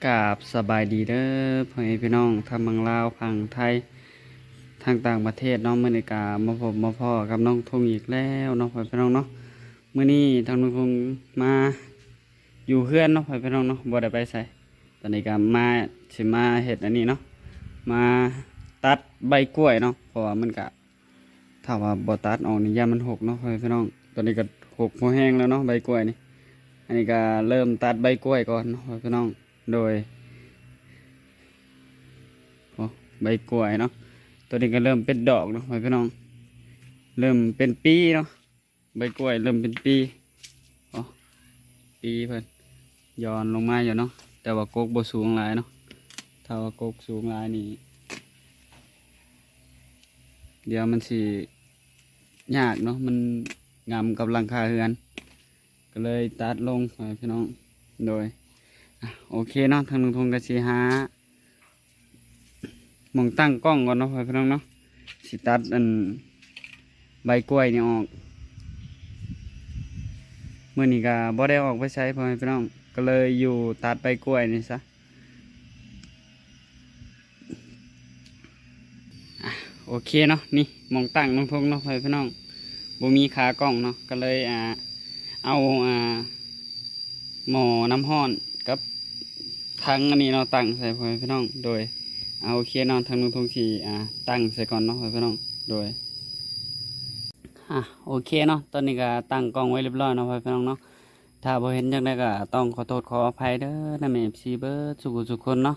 ກາບສະບາຍດີເດີ ພໍ່ແມ່ພີ່ນ້ອງ ທັງຝັ່ງລາວ ຝັ່ງໄທ ທັງຕ່າງປະເທດເນາະ. ມື້ນີ້ກະມາພົບມາພໍ້ກັບນ້ອງທຸງອີກແລ້ວເນາະ ພໍ່ແມ່ພີ່ນ້ອງເນາະ. ມື້ນີ້ທາງນ້ອງທຸງມາຢູ່ເຮືອນເນາະ ພໍ່ແມ່ພີ່ນ້ອງເນາະ ບໍ່ໄດ້ໄປໃສ. ຕອນນີ້ກະມາ ຊິມາເຮັດອັນນີ້ເນາະ ມາຕັດໃບກ້ວຍເນາະ ເພາະວ່າມັນກະ ຖ້າວ່າບໍ່ຕັດອອກນີ້ຢ້ານມັນຫົກເນາະ ພໍ່ແມ່ພີ່ນ້ອງ. ຕອນນີ້ກໍຫົກພໍແຮງແລ້ວເນາະ ໃບກ້ວຍນີ້. ອັນນີ້ກໍເລີ່ມຕັດໃບກ້ວຍກ່ອນເນາະ ພໍ່ແມ່ພີ່ນ້ອງ. ໂດຍ ໂອ້ ໃບກ້ວຍເນາະ ຕົວນີ້ກໍເລີ່ມເປັນດອກເນາະ ພໍ່ແມ່ພີ່ນ້ອງ. ເລີ່ມເປັນປີເນາະ ໃບກ້ວຍເລີ່ມເປັນປີ. ໂອ້ ປີເພິ່ນ ຢ່ອນລົງມາຢູ່ເນາະ ແຕ່ວ່າກົກບໍ່ສູງຫຼາຍເນາະ. ຖ້າວ່າກົກສູງຫຼາຍນີ້ ດຽວມັນຊິຍາກເນາະ ມັນງຳກັບຫຼັງຄາເຮືອນ ກໍເລີຍຕັດລົງ ພໍ່ແມ່ພີ່ນ້ອງ. ໂດຍ ອາ ໂອເຄເນາະ ທາງລຸງທົງກໍຊິຫາ ໝ່ອງຕັ້ງກ້ອງກ່ອນເນາະ ພໍ່ແມ່ພີ່ນ້ອງເນາະ. ຊິຕັດອັນໃບກ້ວຍນີ້ອອກ. ມື້ນີ້ກໍບໍ່ໄດ້ອອກໄປໃສ ພໍ່ແມ່ພີ່ນ້ອງ ກໍເລີຍຢູ່ຕັດໃບກ້ວຍນີ້ຊະ. ອາ ໂອເຄເນາະ ນີ້ໝ່ອງຕັ້ງນ້ອງທົງເນາະ ພໍ່ແມ່ພີ່ນ້ອງ. ບໍ່ມີຂາກ້ອງເນາະ ກໍເລີຍ ອາ ເອົາ ອາ ໝໍ້ນ້ຳຮ້ອນກັບຖັງອັນນີ້ເນາະ ຕັ້ງໃສ່ ພໍ່ແມ່ພີ່ນ້ອງ. ໂດຍ ອາ ໂອເຄເນາະ ທາງນ້ອງທົງຊິ ອາ ຕັ້ງໃສ່ກ່ອນເນາະ ພໍ່ແມ່ພີ່ນ້ອງ. ໂດຍ ອາ ໂອເຄເນາະ ຕອນນີ້ກໍຕັ້ງກ້ອງໄວ້ຮຽບຮ້ອຍເນາະ ພໍ່ແມ່ພີ່ນ້ອງເນາະ. ຖ້າບໍ່ເຫັນຈັ່ງໃດກໍຕ້ອງຂໍໂທດຂໍອະໄພເດີນຳ ເອັຟຊີ ເບິດສູ່ຜູ້ສູ່ຄົນເນາະ.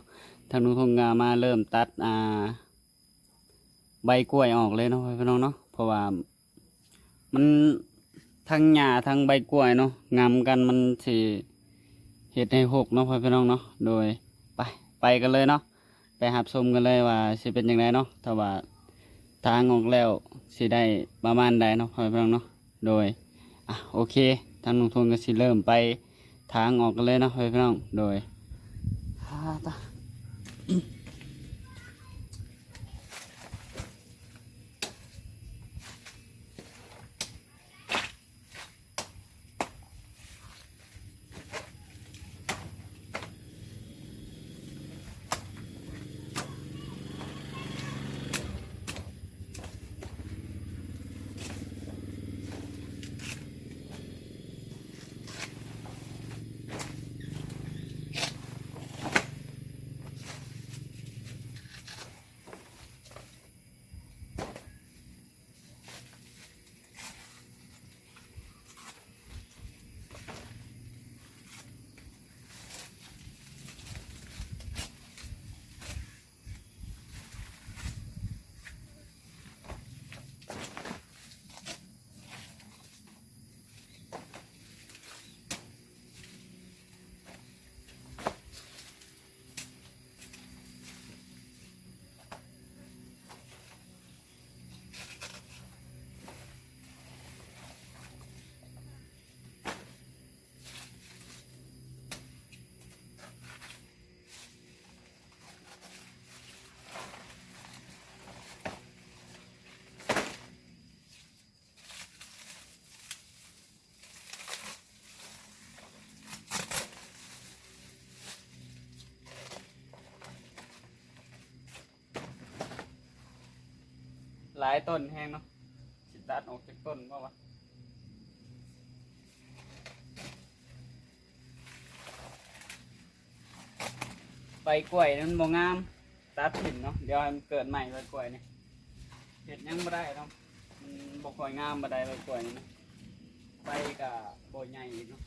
ທາງນ້ອງທົງກໍມາເລີ່ມຕັດ ອາ ໃບກ້ວຍອອກເລີຍເນາະ ພໍ່ແມ່ພີ່ນ້ອງເນາະ. ເພາະວ່າມັນທັງຫຍ້າທັງໃບກ້ວຍເນາະ ງຳກັນມັນຊິເຮັດໃຫ້ຫົກເນາະ ພໍ່ແມ່ພີ່ນ້ອງເນາະ. ໂດຍ ໄປ ໄປກັນເລີຍເນາະ ໄປຮັບຊົມກັນເລີຍວ່າຊິເປັນຈັ່ງໃດເນາະ. ຖ້າວ່າທາງອອກແລ້ວຊິໄດ້ປະມານໃດເນາະ ພໍ່ແມ່ພີ່ນ້ອງເນາະ. ໂດຍ ອາ ໂອເຄ ທາງນ້ອງທົງກໍຊິເລີ່ມໄປ ທາງອອກກັນເລີຍເນາະ ພໍ່ແມ່ພີ່ນ້ອງ. ໂດຍ ອາ ຕາ ຫຼາຍຕົ້ນແຮງເນາະ ຊິຕັດອອກຈັກຕົ້ນບໍ່ວະ? ໃບກ້ວຍມັນບໍ່ງາມ ຕັດຖິ້ມເນາະ ດຽວໃຫ້ມັນເກີດໃໝ່. ໃບກ້ວຍນີ້ເຮັດຫຍັງບໍ່ໄດ້ເນາະ ມັນບໍ່ຄ່ອຍງາມປານໃດ ໃບກ້ວຍນີ້ນະ ໃບກໍບໍ່ໃຫຍ່ອີກເນາະ.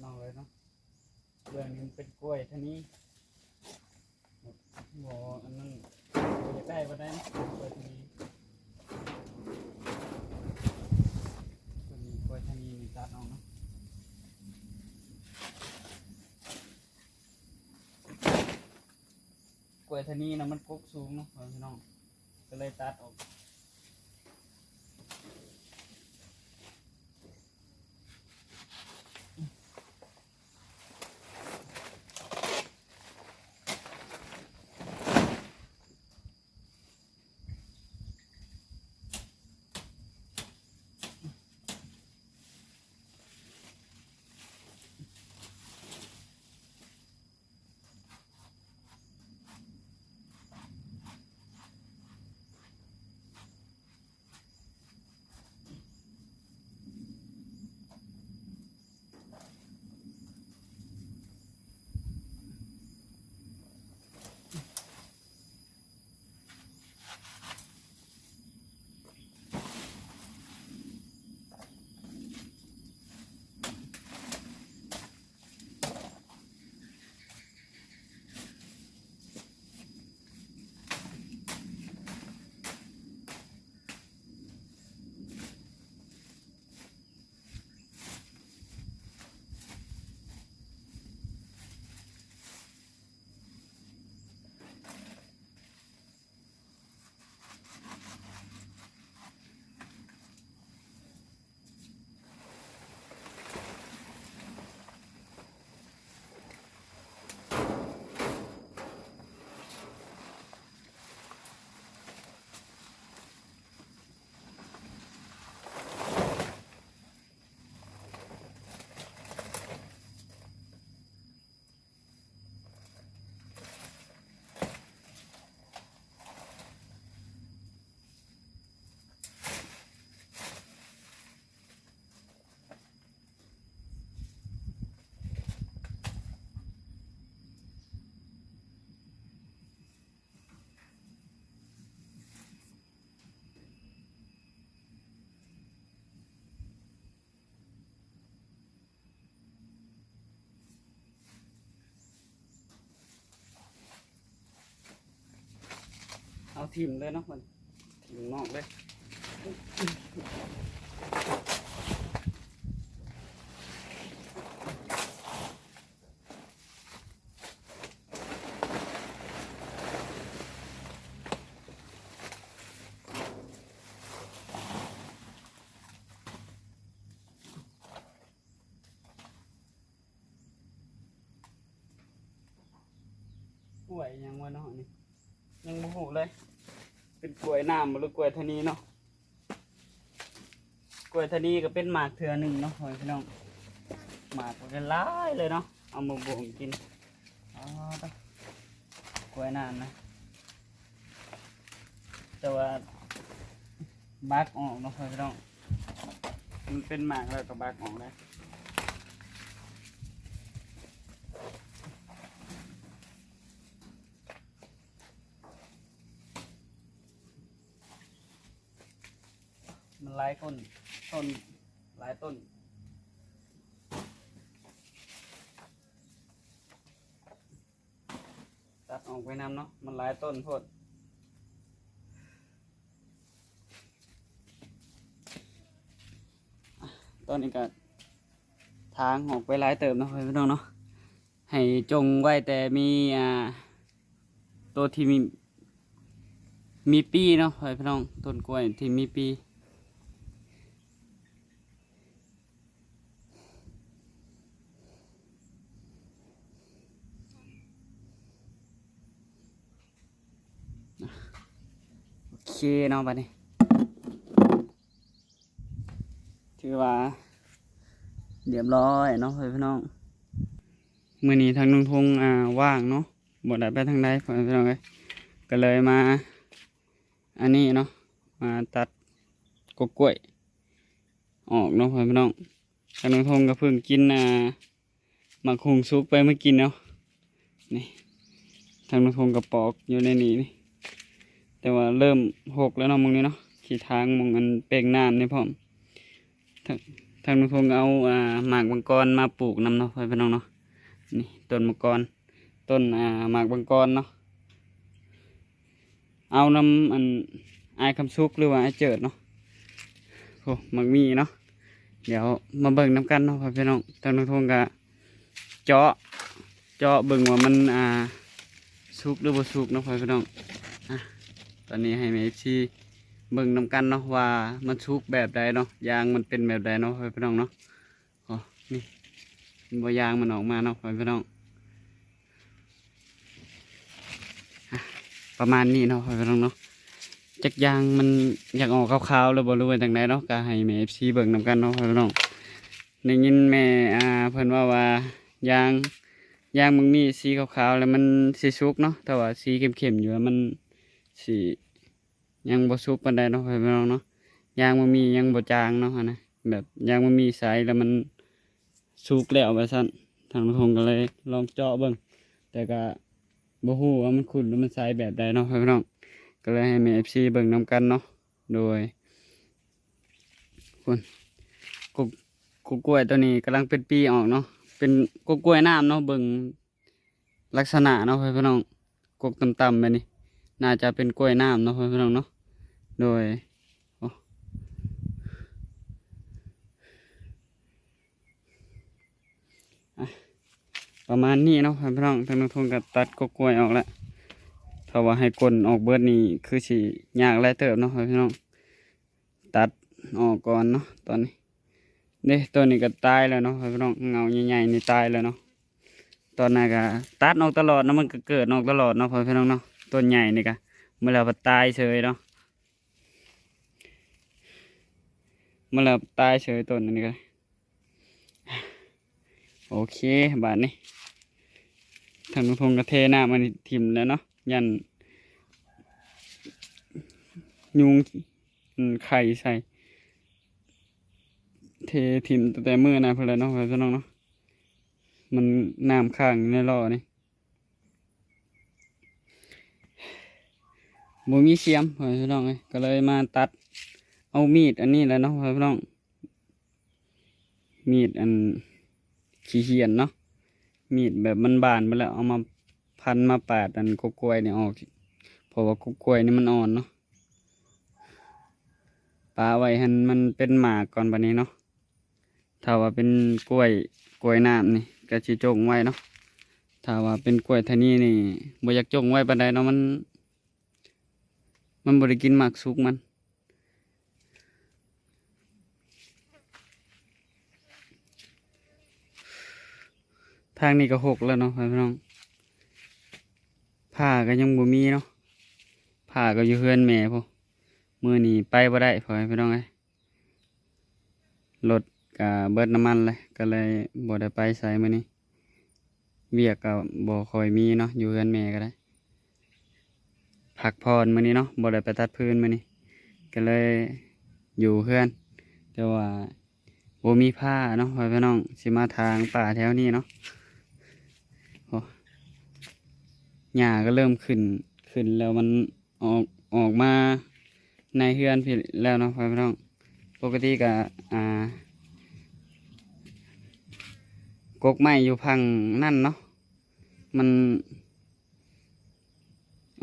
น้องเลยเนาะ เรื่องนี้มันเป็นกล้วยเท่านี้ บ่ อันนั้น บ่อยากได้ปานใดนะ กล้วยเท่านี้ ตัวนี้กล้วยเท่านี้นี่ตัดออกเนาะ กล้วยเท่านี้นะมันกกสูงเนาะ พี่น้อง ก็เลยตัดออก เอาถิ่มเลยเนาะ มันถิ่มนอกเลย กล้วยหยังวะเนาะนี่ ยังบ่ฮู้เลย เป็นกล้วยน้ำบ่หรือกล้วยทะนีเนาะ กล้วยทะนีก็เป็นหมากเทื่อหนึ่งเนาะ พ่อแม่พี่น้อง หมากมันก็หลายเลยเนาะ เอามาบ่งกิน อ๋อ กล้วยน้ำนะ แต่ว่าบักออกเนาะ พ่อแม่พี่น้อง มันเป็นหมากแล้วก็บักออกได้ มันหลายต้น ต้น หลายต้น ตัดออกไปนำเนาะ มันหลายต้นโพด ตอนนี้ก็ถางออกไปหลายเติบเนาะ พ่อแม่พี่น้องเนาะ ให้จงไว้แต่มี อ่า ตัวที่มี มีปีเนาะ พ่อแม่พี่น้อง ต้นกล้วยที่มีปี โอเคเนาะ บัดนี้ ถือว่าเรียบร้อยเนาะ พ่อแม่พี่น้อง มื้อนี้ทางลุงทง อ่า ว่างเนาะ บ่ได้ไปทางใด พ่อแม่พี่น้องเอ้ย ก็เลยมา อันนี้เนาะ มาตัดกกกล้วยออกเนาะ พ่อแม่พี่น้อง ทางลุงทงก็เพิ่งกิน อ่า หมากฮุ่งสุกไปเมื่อกี้เนาะ นี่ ทางน้องทงก็ปอกอยู่ในนี้นี่ แต่ว่าเริ่มหกแล้วเนาะ หม่องนี้เนาะ ขี้ทางหม่องอันแปลงน้ำนี่พร้อม ทาง ທາງລຸງທົງເອົາ ອ່າ ໝາກບັງກອນມາປູກນຳເນາະ ພໍ່ແມ່ພີ່ນ້ອງເນາະ. ນີ້ຕົ້ນບັງກອນ ຕົ້ນ ອ່າ ໝາກບັງກອນເນາະ. ເອົານຳອັນອ້າຍຄຳສຸກ ຫຼືວ່າອ້າຍເຈີດເນາະ. ໂອ້ ໝາກໝີ່ເນາະ. ດຽວມາເບິ່ງນຳກັນເນາະ ພໍ່ແມ່ພີ່ນ້ອງ. ທາງລຸງທົງກະເຈາະ ເຈາະເບິ່ງວ່າມັນ ອ່າ ສຸກ ຫຼືບໍ່ສຸກເນາະ ພໍ່ແມ່ພີ່ນ້ອງ. ອ່ະ ຕອນນີ້ໃຫ້ແມ່ເອັຟຊີເບິ່ງນຳກັນເນາະ ວ່າມັນສຸກແບບໃດເນາະ ຢາງມັນເປັນແບບໃດເນາະ ພໍ່ແມ່ພີ່ນ້ອງເນາະ. ອໍ ນີ້ ເຫັນບໍ່ ຢາງມັນອອກມາເນາະ ພໍ່ແມ່ພີ່ນ້ອງ. ອ່ະ ປະມານນີ້ເນາະ ພໍ່ແມ່ພີ່ນ້ອງເນາະ. ຈັກຢາງມັນຢາກອອກຂາວໆ ຫຼືບໍ່ ຫຼືວ່າຈັ່ງໃດເນາະ ກະໃຫ້ແມ່ເອັຟຊີເບິ່ງນຳກັນເນາະ ພໍ່ແມ່ພີ່ນ້ອງ. ໄດ້ຍິນແມ່ ອ່າ ເພິ່ນເວົ້າວ່າ ຢາງ ຢາງມັນມີສີຂາວໆ ແລ້ວມັນຊິສຸກເນາະ, ຖ້າວ່າສີເຂັ້ມໆຢູ່ ແລ້ວມັນຊິຍັງບໍ່ສຸກປານໃດເນາະ ພໍ່ແມ່ພີ່ນ້ອງເນາະ. ຢາງມັນມີຍັງບໍ່ຈາງເນາະ ຫັ້ນນະ, ແບບຢາງມັນມີໃສ ແລ້ວມັນສຸກແລ້ວວ່າຊັ້ນ. ທາງລຸງທົງກໍເລີຍລອງເຈາະເບິ່ງ ແຕ່ກໍບໍ່ຮູ້ວ່າມັນຂຸ້ນ ຫຼື ມັນໃສແບບໃດເນາະ ພໍ່ແມ່ພີ່ນ້ອງ. ກໍເລີຍໃຫ້ແມ່ເອັຟຊີເບິ່ງນຳກັນເນາະ. ໂດຍ ພຸ້ນ ກົກ ກົກກ້ວຍໂຕນີ້ກຳລັງເປັນປີອອກເນາະ, ເປັນກົກກ້ວຍນ້ຳເນາະ. ເບິ່ງລັກສະນະເນາະ ພໍ່ແມ່ພີ່ນ້ອງ, ກົກຕ່ຳໆແບບນີ້ ໜ້າຈະເປັນກ້ວຍນ້ຳເນາະ ພໍ່ແມ່ພີ່ນ້ອງເນາະ. ໂດຍ ໂອ້ ອ່ະ ປະມານນີ້ເນາະ ພໍ່ແມ່ພີ່ນ້ອງ. ທາງລຸງທົງກໍຕັດກົກກ້ວຍອອກແລ້ວ, ຖ້າວ່າໃຫ້ກົນອອກເບິດນີ້ ຄືຊິຍາກຫຼາຍເຕີບເນາະ ພໍ່ແມ່ພີ່ນ້ອງ. ຕັດອອກກ່ອນເນາະ ຕອນນີ້. ເດ້ ຕົ້ນນີ້ກໍຕາຍແລ້ວເນາະ ພໍ່ແມ່ພີ່ນ້ອງ, ເຫງົາໃຫຍ່ໆນີ້ຕາຍແລ້ວເນາະ. ຕອນນັ້ນກໍຕັດອອກຕະຫຼອດເນາະ, ມັນກໍເກີດອອກຕະຫຼອດເນາະ ພໍ່ແມ່ພີ່ນ້ອງເນາະ. ຕົ້ນໃຫຍ່ນີ້ກໍ ມື້ລະຕາຍເສີຍເນາະ, ມື້ລະຕາຍເສີຍ ຕົ້ນນີ້ກໍ. ໂອເຄ ບາດນີ້ທາງລຸງທົງກໍເທນ້ຳອັນນີ້ຖິ້ມແລ້ວເນາະ, ຢ້ານຍຸງ ອືມ ໄຂ່ໃສ່. ເທຖິ້ມຕັ້ງແຕ່ມື້ນັ້ນພຸ້ນແຫຼະເນາະ ພໍ່ແມ່ພີ່ນ້ອງເນາະ, ມັນນ້ຳຄ້າງຢູ່ໃນຫຼໍ້ນີ້. ບໍ່ມີສຽມ ພໍ່ແມ່ພີ່ນ້ອງເອີຍ, ກໍເລີຍມາຕັດເອົາມີດອັນນີ້ແຫຼະເນາະ ພໍ່ແມ່ພີ່ນ້ອງ. ມີດອັນຂີ້ຫ້ຽນເນາະ, ມີດແບບມັນບານໄປແລ້ວ ເອົາມາພັນມາປາດອັນກົກກ້ວຍນີ້ອອກ, ເພາະວ່າກົກກ້ວຍນີ້ມັນອ່ອນເນາະ. ປະໄວ້ໃຫ້ມັນເປັນໝາກກ່ອນບາດນີ້ເນາະ. ຖ້າວ່າເປັນກ້ວຍ ກ້ວຍນ້ຳນີ້ກໍຊິຈົ່ງໄວ້ເນາະ, ຖ້າວ່າເປັນກ້ວຍທານີນີ້ບໍ່ຢາກຈົ່ງໄວ້ປານໃດເນາະ, ມັນ ມັນບໍ່ໄດ້ກິນໝາກສຸກມັນ. ທາງນີ້ກໍຫົກແລ້ວເນາະ ພໍ່ແມ່ພີ່ນ້ອງ, ຜ້າກໍຍັງບໍ່ມີເນາະ, ຜ້າກໍຢູ່ເຮືອນແມ່ພຸ້ນ. ມື້ນີ້ໄປບໍ່ໄດ້ ພໍ່ແມ່ພີ່ນ້ອງເອີຍ. ລົດກະເບິດນ້ຳມັນແລ້ວ ກໍເລີຍບໍ່ໄດ້ໄປໃສມື້ນີ້, ວຽກກໍບໍ່ຄ່ອຍມີເນາະ, ຢູ່ເຮືອນແມ່ກໍໄດ້ ພັກຜ່ອນມື້ນີ້ເນາະ, ບໍ່ໄດ້ໄປຕັດຟືນມື້ນີ້ ກໍເລີຍຢູ່ເຮືອນ. ແຕ່ວ່າບໍ່ມີພ້າເນາະ ພໍ່ແມ່ພີ່ນ້ອງ, ຊິມາຖາງປ່າແຖວນີ້ເນາະ. ໂອ້ ຫຍ້າກໍເລີ່ມຂຶ້ນ ຂຶ້ນແລ້ວ ມັນ ອອກ ອອກມາໃນເຮືອນພີ້ແລ້ວເນາະ ພໍ່ແມ່ພີ່ນ້ອງ. ປົກກະຕິກະ ອ່າ ກົກໄມ້ຢູ່ຝັ່ງນັ້ນເນາະ, ມັນ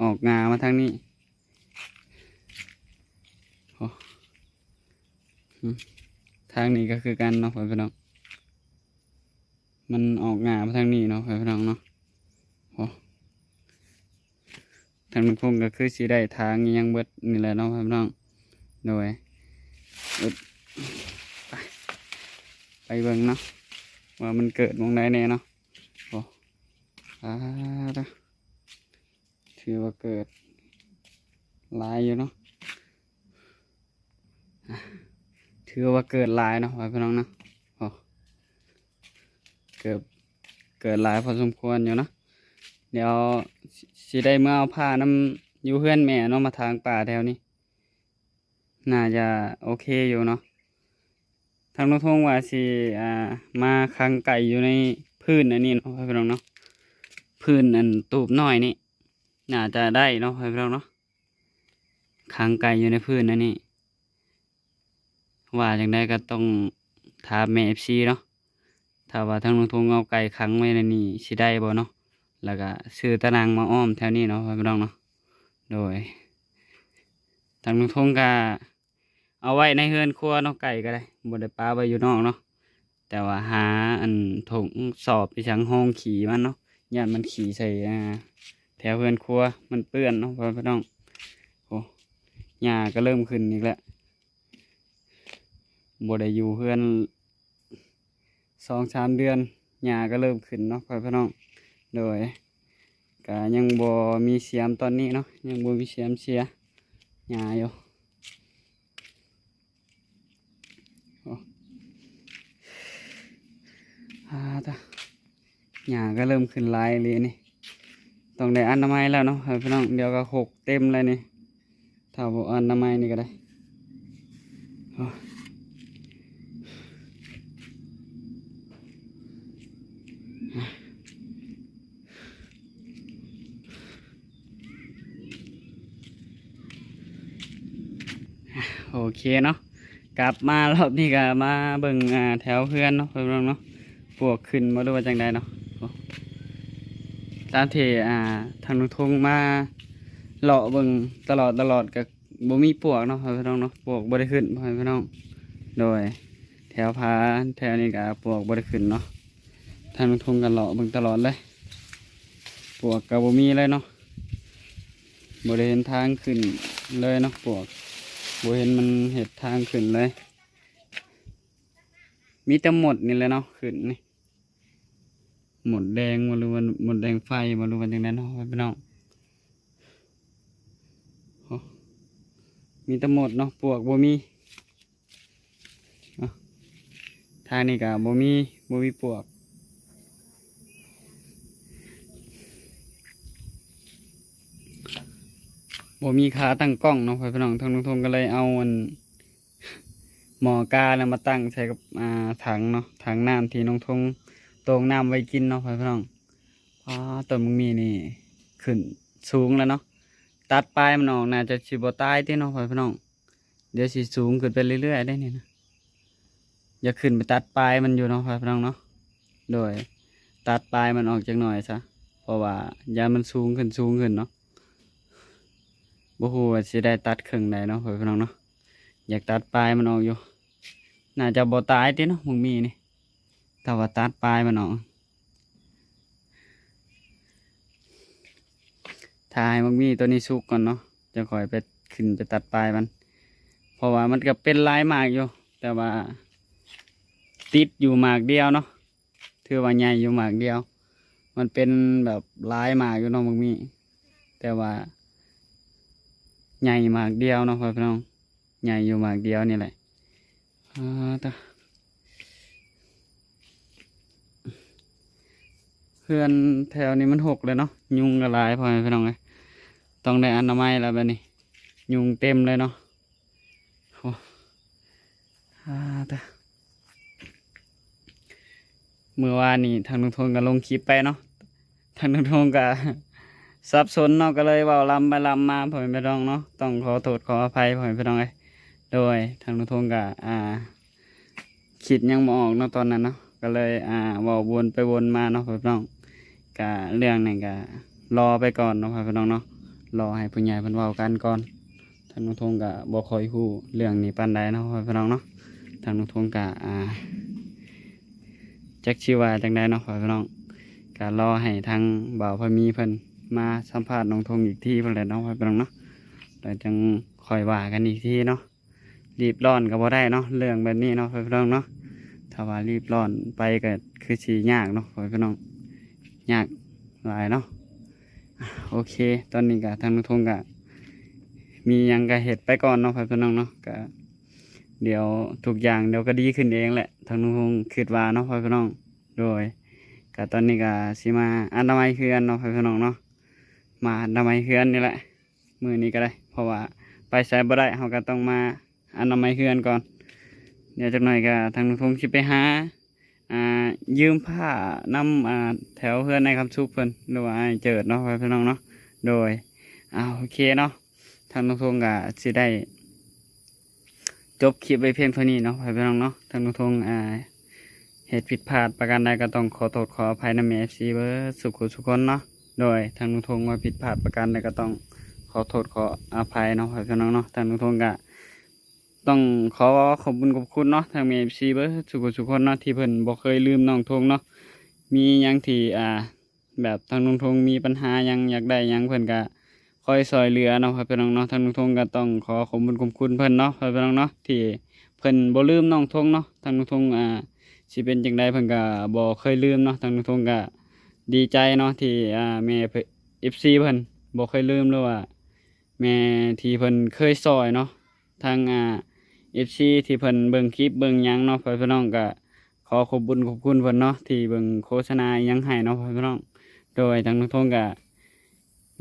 ອອກງ່າມາທາງນີ້. ໂອ້ ອືມ ທາງນີ້ກໍຄືກັນເນາະ ພໍ່ແມ່ພີ່ນ້ອງ. ມັນອອກງ່າມາທາງນີ້ເນາະ ພໍ່ແມ່ພີ່ນ້ອງເນາະ. ໂອ້ ທາງລຸງພົງກໍຄືຊິໄດ້ຖາງອີ່ຫຍັງເບິດນີ້ແຫຼະເນາະ ພໍ່ແມ່ພີ່ນ້ອງ. ໂດຍ ອຶບ ໄປ ໄປເບິ່ງເນາະ ວ່າມັນເກີດໝ່ອງໃດແດ່ເນາະ. ໂອ້ ອາ ຖືວ່າເກີດຫຼາຍຢູ່ເນາະ. ອ່ະ ຖືວ່າເກີດຫຼາຍເນາະ ພໍ່ແມ່ພີ່ນ້ອງເນາະ. ໂອ້ ເກີດ ເກີດຫຼາຍພໍສົມຄວນຢູ່ເນາະ. ດຽວຊິ ຊິໄດ້ເມືອເອົາພ້ານຳຢູ່ເຮືອນແມ່ເນາະ ມາຖາງປ່າແຖວນີ້ ໜ້າຈະໂອເຄຢູ່ເນາະ. ທາງລຸງທົງວ່າຊິ ອ່າ ມາຂັງໄກ່ຢູ່ໃນພື້ນອັນນີ້ເນາະ ພໍ່ແມ່ພີ່ນ້ອງເນາະ, ພື້ນອັນຕູບນ້ອຍນີ້ ໜ້າຈະໄດ້ເນາະ ພໍ່ແມ່ພີ່ນ້ອງເນາະ. ຂັງໄກ່ຢູ່ໃນພື້ນອັນນີ້ ວ່າຈັ່ງໃດກໍຕ້ອງ ຖາມແມ່ເອັຟຊີເນາະ ຖ້າວ່າທາງນ້ອງທົງເອົາໄກ່ຂັງໄວ້ໃນນີ້ຊິໄດ້ບໍ່ເນາະ ແລ້ວກະຊື້ຕາໜັງມາອ້ອມແຖວນີ້ເນາະ ພໍ່ແມ່ພີ່ນ້ອງເນາະ. ໂດຍ ທາງນ້ອງທົງກະເອົາໄວ້ໃນເຮືອນຄົວເນາະ ໄກ່ກໍໄດ້ ບໍ່ໄດ້ປະໄວ້ຢູ່ນອກເນາະ. ແຕ່ວ່າຫາອັນຖົງສອບອີຫຍັງຮອງຂີ້ມັນເນາະ ຢ້ານມັນຂີ້ໃສ່ ອ່າ ແຖວເຮືອນຄົວມັນເປື້ອນເນາະ ພໍ່ແມ່ພີ່ນ້ອງ. ໂອ້ ຫຍ້າກໍເລີ່ມຂຶ້ນອີກແລ້ວ ບໍ່ໄດ້ຢູ່ເຮືອນສອງສາມເດືອນ ຫຍ້າກໍເລີ່ມຂຶ້ນເນາະ ພໍ່ແມ່ພີ່ນ້ອງ. ໂດຍ ກະຍັງບໍ່ມີສຽມຕອນນີ້ເນາະ ຍັງບໍ່ມີສຽມເສຍຫຍ້າຢູ່. ໂອ້ ອາ ຕາ ຫຍ້າກໍເລີ່ມຂຶ້ນຫຼາຍອີ່ຫຼີນີ້ ຕ້ອງໄດ້ອະນາໄມແລ້ວເນາະ ພີ່ນ້ອງ. ດຽວກໍຫົກເຕັມແລ້ວນີ້ ຖ້າບໍ່ອະນາໄມນີ້ກໍໄດ້. ໂອ້ ໂອເຄເນາະ ກັບມາລອບນີ້ກໍມາເບິ່ງ ອ່າ ແຖວເຮືອນເນາະ ພີ່ນ້ອງເນາະ ປວກຂຶ້ນບໍ່ ຫຼືວ່າຈັ່ງໃດເນາະ. ໂອ້ ຕາມທີ່ ອ່າ ທາງນ້ອງທົງມາເລາະເບິ່ງຕະຫຼອດ ຕະຫຼອດກໍບໍ່ມີປວກເນາະ ພີ່ນ້ອງເນາະ ປວກບໍ່ໄດ້ຂຶ້ນ ພີ່ນ້ອງ. ໂດຍ ແຖວຜາແຖວນີ້ກໍປວກບໍ່ໄດ້ຂຶ້ນເນາະ ທາງນ້ອງທົງກໍເລາະເບິ່ງຕະຫຼອດເລີຍ ປວກກໍບໍ່ມີເລີຍເນາະ ບໍ່ໄດ້ເຫັນທາງຂຶ້ນເລີຍເນາະ ປວກ ບໍ່ເຫັນມັນເຮັດທາງຂຶ້ນເລີຍ ມີແຕ່ມົດນີ້ແຫຼະເນາະຂຶ້ນນີ້ ມົດແດງບໍ່ ຫຼືວ່າມົດແດງໄຟບໍ່ ຫຼືວ່າຈັ່ງໃດເນາະ ພີ່ນ້ອງ. ໂອ້ ມີແຕ່ມົດເນາະ ປວກບໍ່ມີ. ເນາະ ທາງນີ້ກໍບໍ່ມີ ບໍ່ມີປວກ ບໍ່ມີຂາຕັ້ງກ້ອງເນາະ ພໍ່ແມ່ພີ່ນ້ອງ. ທາງນ້ອງທົງກໍເລີຍເອົາອັນໝໍ້ການະມາຕັ້ງໃສ່ກັບ ອ່າ ຖັງເນາະ ຖັງນ້ຳທີ່ນ້ອງທົງໂຕ່ງນ້ຳໄວ້ກິນເນາະ ພໍ່ແມ່ພີ່ນ້ອງ. ອ້າ ຕົ້ນບັກໝີ່ນີ້ຂຶ້ນສູງແລ້ວເນາະ ຕັດປາຍມັນອອກໜ້າຈະຊິບໍ່ຕາຍຕິເນາະ ພໍ່ແມ່ພີ່ນ້ອງ. ດຽວຊິສູງຂຶ້ນໄປເລື້ອຍໆໄດ໋ນີ້ນະ ຢາກຂຶ້ນໄປຕັດປາຍມັນຢູ່ເນາະ ພໍ່ແມ່ພີ່ນ້ອງເນາະ. ໂດຍ ຕັດປາຍມັນອອກຈັກໜ້ອຍຊະ ເພາະວ່າຢ້ານມັນສູງຂຶ້ນ ສູງຂຶ້ນເນາະ. ບໍ່ຮູ້ວ່າຊິໄດ້ຕັດເຄິ່ງໃດເນາະ ພໍ່ແມ່ພີ່ນ້ອງເນາະ. ຢາກຕັດປາຍມັນອອກຢູ່ ໜ້າຈະບໍ່ຕາຍຕິເນາະ ບັກໝີ່ນີ້ ຖ້າວ່າຕັດປາຍມັນອອກ. ຖ້າໃຫ້ບັກໝີ່ໂຕນີ້ສຸກກ່ອນເນາະ ຈັ່ງຄ່ອຍໄປ ຂຶ້ນໄປຕັດປາຍມັນ ເພາະວ່າມັນກໍເປັນຫຼາຍໝາກຢູ່ ແຕ່ວ່າຕິດຢູ່ໝາກດຽວເນາະ ຖືວ່າໃຫຍ່ຢູ່ໝາກດຽວ. ມັນເປັນແບບຫຼາຍໝາກຢູ່ເນາະ ບັກໝີ່ ແຕ່ວ່າໃຫຍ່ໝາກດຽວເນາະ ພໍ່ແມ່ພີ່ນ້ອງ ໃຫຍ່ຢູ່ໝາກດຽວນີ້ແຫຼະ. ອາ ຕາ ເຮືອນແຖວນີ້ມັນຮົກເລີຍເນາະ ຍຸງກໍຫຼາຍ ພໍ່ແມ່ພີ່ນ້ອງເອີຍ. ຕ້ອງໄດ້ອະນາໄມແລ້ວບາດນີ້ ຍຸງເຕັມເລີຍເນາະ. ໂອ້ ອາ ຕາ ມື້ວານນີ້ທາງນ້ອງທົງກໍລົງຄລິບໄປເນາະ ທາງນ້ອງທົງກໍສັບສົນເນາະ ກໍເລີຍເວົ້າລຳໄປລຳມາ ພໍ່ແມ່ພີ່ນ້ອງເນາະ. ຕ້ອງຂໍໂທດຂໍອະໄພ ພໍ່ແມ່ພີ່ນ້ອງເອີຍ. ໂດຍ ທາງນ້ອງທົງກໍ ອ່າ ຄິດຫຍັງບໍ່ອອກເນາະຕອນນັ້ນເນາະ ກໍເລີຍ ອ່າ ເວົ້າວົນໄປວົນມາເນາະ ພໍ່ແມ່ພີ່ນ້ອງ. ກະເລື່ອງນີ້ກະລໍໄປກ່ອນເນາະ ພໍ່ແມ່ພີ່ນ້ອງເນາະ ລໍໃຫ້ຜູ້ໃຫຍ່ເພິ່ນເວົ້າກັນກ່ອນ. ທາງນ້ອງທົງກະບໍ່ຄ່ອຍຮູ້ເລື່ອງນີ້ປານໃດເນາະ ພໍ່ແມ່ພີ່ນ້ອງເນາະ. ທາງນ້ອງທົງກະ ອ່າ ຈັກຊິວ່າຈັ່ງໃດເນາະ ພໍ່ແມ່ພີ່ນ້ອງ. ກະລໍໃຫ້ທາງບ່າວພາມີເພິ່ນມາສຳພາດນ້ອງທົງອີກທີພຸ້ນແຫຼະເນາະ ພໍ່ແມ່ພີ່ນ້ອງເນາະ ແລ້ວຈັ່ງຄ່ອຍວ່າກັນອີກທີເນາະ. ຣີບຮ້ອນກໍບໍ່ໄດ້ເນາະ ເລື່ອງແບບນີ້ເນາະ ພໍ່ແມ່ພີ່ນ້ອງເນາະ. ຖ້າວ່າຣີບຮ້ອນໄປກໍຄືຊິຍາກເນາະ ພໍ່ແມ່ພີ່ນ້ອງ ຍາກຫຼາຍເນາະ. ໂອເຄ ຕອນນີ້ກໍທາງນ້ອງທົງກໍມີຫຍັງກໍເຮັດໄປກ່ອນເນາະ ພໍ່ແມ່ພີ່ນ້ອງເນາະ. ກໍດຽວທຸກຢ່າງດຽວກໍດີຂຶ້ນເອງແຫຼະ ທາງນ້ອງທົງຄິດວ່າເນາະ ພໍ່ແມ່ພີ່ນ້ອງ. ໂດຍ ກໍຕອນນີ້ກໍຊິມາອະນາໄມເຮືອນເນາະ ພໍ່ແມ່ພີ່ນ້ອງເນາະ ມາອະນາໄມເຮືອນນີ້ແຫຼະ. ມື້ນີ້ກໍໄດ້ ເພາະວ່າໄປໃສບໍ່ໄດ້ ເຮົາກໍຕ້ອງມາອະນາໄມເຮືອນກ່ອນ. ດຽວຈັກໜ້ອຍກໍທາງນ້ອງທົງຊິໄປຫາ ອ່າ ຢືມຜ້ານຳ ອ່າ ແຖວເຮືອນອ້າຍຄຳສຸກເພິ່ນ ຫຼືວ່າອ້າຍເຈີດເນາະ ພໍ່ແມ່ພີ່ນ້ອງເນາະ. ໂດຍ ເອົາ ໂອເຄເນາະ ທາງນ້ອງທົງກໍຊິໄດ້ ຈົບຄລິບໄວ້ພຽງເທົ່ານີ້ເນາະ ພໍ່ແມ່ພີ່ນ້ອງເນາະ. ທາງລຸງທົງ ອ່າ ເຮັດຜິດພາດປະການໃດກໍຕ້ອງຂໍໂທດຂໍອະໄພນຳແມ່ເອັຟຊີເບິດສູ່ຜູ້ສູ່ຄົນເນາະ. ໂດຍ ທາງລຸງທົງວ່າຜິດພາດປະການໃດກໍຕ້ອງຂໍໂທດຂໍອະໄພເນາະ ພໍ່ແມ່ພີ່ນ້ອງເນາະ. ທາງລຸງທົງກໍຕ້ອງຂໍຂອບບຸນຂອບຄຸນເນາະ ທາງແມ່ເອັຟຊີເບິດສູ່ຜູ້ສູ່ຄົນເນາະ ທີ່ເພິ່ນບໍ່ເຄີຍລືມນ້ອງທົງເນາະ. ມີຫຍັງທີ່ ອ່າ ແບບທາງລຸງທົງມີບັນຫາຫຍັງ ຢາກໄດ້ຫຍັງ ເພິ່ນກະຄອຍຊ່ອຍເຫຼືອເນາະ ພໍ່ແມ່ພີ່ນ້ອງເນາະ. ທາງລຸງທົງກະຕ້ອງຂໍຂອບບຸນຂອບຄຸນເພິ່ນເນາະ ພໍ່ແມ່ພີ່ນ້ອງເນາະ ທີ່ເພິ່ນບໍ່ລືມນ້ອງທົງເນາະ. ທາງລຸງທົງ ອ່າ ຊິເປັນຈັ່ງໃດ ເພິ່ນກະບໍ່ເຄີຍລືມເນາະ. ທາງລຸງທົງກະດີໃຈເນາະ ທີ່ ອ່າ ແມ່ເອັຟຊີເພິ່ນບໍ່ເຄີຍລືມ ຫຼືວ່າ ແມ່ທີ່ເພິ່ນເຄີຍຊ່ອຍເນາະ. ທາງ ອ່າ ເອັຟຊີທີ່ເພິ່ນເບິ່ງຄລິບເບິ່ງຫຍັງເນາະ ພໍ່ແມ່ພີ່ນ້ອງ ກະຂໍຂອບບຸນຂອບຄຸນເພິ່ນເນາະ ທີ່ເບິ່ງໂຄສະນາອີ່ຫຍັງໃຫ້ເນາະ ພໍ່ແມ່ພີ່ນ້ອງ. ໂດຍທາງລຸງທົງກະ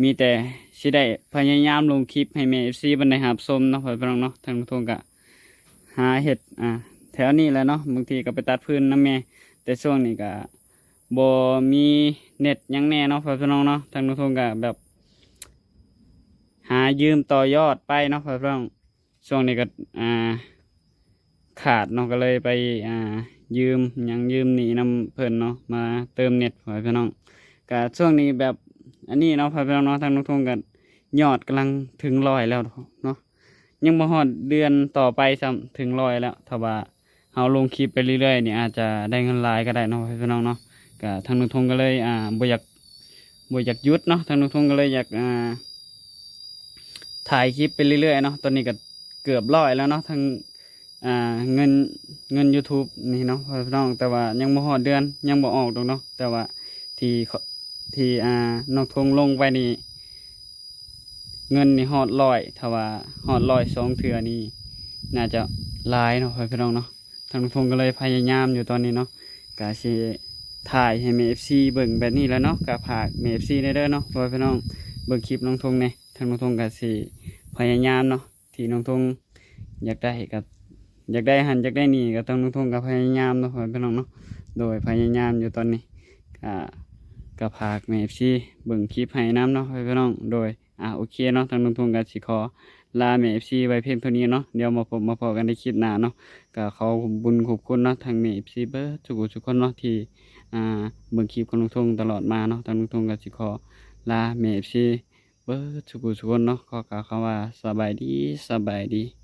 ມີແຕ່ຊິໄດ້ພະຍາຍາມລົງຄລິບໃຫ້ແມ່ເອັຟຊີເພິ່ນໄດ້ຮັບຊົມເນາະ ພໍ່ແມ່ພີ່ນ້ອງເນາະ. ທາງລຸງທົງກະຫາເຮັດ ອ່າ ແຖວນີ້ແຫຼະເນາະ ບາງທີກໍໄປຕັດຟືນນຳແມ່ ແຕ່ຊ່ວງນີ້ກະບໍ່ມີເນັດຫຍັງແດ່ເນາະ ພໍ່ແມ່ພີ່ນ້ອງເນາະ. ທາງລຸງທົງກະແບບ ຫາຢືມຕໍ່ຍອດໄປເນາະ ພໍ່ແມ່ພີ່ນ້ອງ. ຊ່ວງນີ້ກໍ ອ່າ ຂາດເນາະ ກໍເລີຍໄປ ອ່າ ຢືມຫຍັງຢືມໜີ້ນຳເພິ່ນເນາະ ມາເຕີມເນັດ ພໍ່ແມ່ພີ່ນ້ອງ. ກະຊ່ວງນີ້ແບບອັນນີ້ເນາະ ພໍ່ແມ່ພີ່ນ້ອງເນາະ ທາງລຸງທົງກໍຍອດກຳລັງເຖິງຮ້ອຍແລ້ວເນາະ ຍັງບໍ່ຮອດເດືອນຕໍ່ໄປຊ້ຳເຖິງຮ້ອຍແລ້ວ. ຖ້າວ່າ ເຮົາລົງຄລິບໄປເລື້ອຍໆນີ້ ອາດຈະໄດ້ເງິນຫຼາຍກໍໄດ້ເນາະ ພີ່ນ້ອງເນາະ. ກະທາງລຸງທົງກໍເລີຍ ອ່າ ບໍ່ຢາກ ບໍ່ຢາກຢຸດເນາະ. ທາງລຸງທົງກໍເລີຍຢາກ ອ່າ ຖ່າຍຄລິບໄປເລື້ອຍໆເນາະ. ຕອນນີ້ກໍເກືອບຮ້ອຍແລ້ວເນາະ ທັງ ອ່າ ເງິນ ເງິນຢູທູບນີ້ເນາະ ພີ່ນ້ອງ, ແຕ່ວ່າຍັງບໍ່ຮອດເດືອນ ຍັງບໍ່ອອກດອກເນາະ. ແຕ່ວ່າທີ່ ທີ່ ອ່າ ນ້ອງທົງລົງໄປນີ້ ເງິນນີ້ຮອດຮ້ອຍ ຖ້າວ່າຮອດຮ້ອຍສອງເທື່ອນີ້ ໜ້າຈະຫຼາຍເນາະ ພີ່ນ້ອງເນາະ. ທາງລຸງທົງກໍເລີຍພະຍາຍາມຢູ່ຕອນນີ້ເນາະ ກະຊິຖ່າຍໃຫ້ແມ່ເອັຟຊີເບິ່ງແບບນີ້ແຫຼະເນາະ. ກະຝາກແມ່ເອັຟຊີແດ່ເດີເນາະ ພໍ່ແມ່ພີ່ນ້ອງ ເບິ່ງຄລິບນ້ອງທົງແດ່. ທາງນ້ອງທົງກະຊິພະຍາຍາມເນາະ ທີ່ນ້ອງທົງຢາກໄດ້ ກໍຢາກໄດ້ຫັ້ນຢາກໄດ້ນີ້ ກໍທາງນ້ອງທົງກໍພະຍາຍາມເນາະ ພໍ່ແມ່ພີ່ນ້ອງເນາະ. ໂດຍ ພະຍາຍາມຢູ່ຕອນນີ້ ກໍ ກໍຝາກແມ່ເອັຟຊີເບິ່ງຄລິບໃຫ້ນຳເນາະ ພໍ່ແມ່ພີ່ນ້ອງ. ໂດຍ ອ່າ ໂອເຄເນາະ ທາງນ້ອງທົງກໍຊິຂໍລາແມ່ເອັຟຊີໄວ້ພຽງເທົ່ານີ້ເນາະ. ດຽວມາພົບມາພໍ້ກັນໃນຄລິບໜ້າເນາະ. ກໍຂໍຂອບບຸນຂອບຄຸນເນາະ ທັງແມ່ເອັຟຊີເບິດທຸກຜູ້ທຸກຄົນເນາະ ທີ່ ອ່າ ເບິ່ງຄລິບຂອງນ້ອງທົງຕະຫຼອດມາເນາະ. ທາງນ້ອງທົງກໍຊິຂໍລາແມ່ເອັຟຊີເບິດທຸກຜູ້ທຸກຄົນເນາະ ຂໍກ່າວຄຳວ່າສະບາຍດີ ສະບາຍດີ.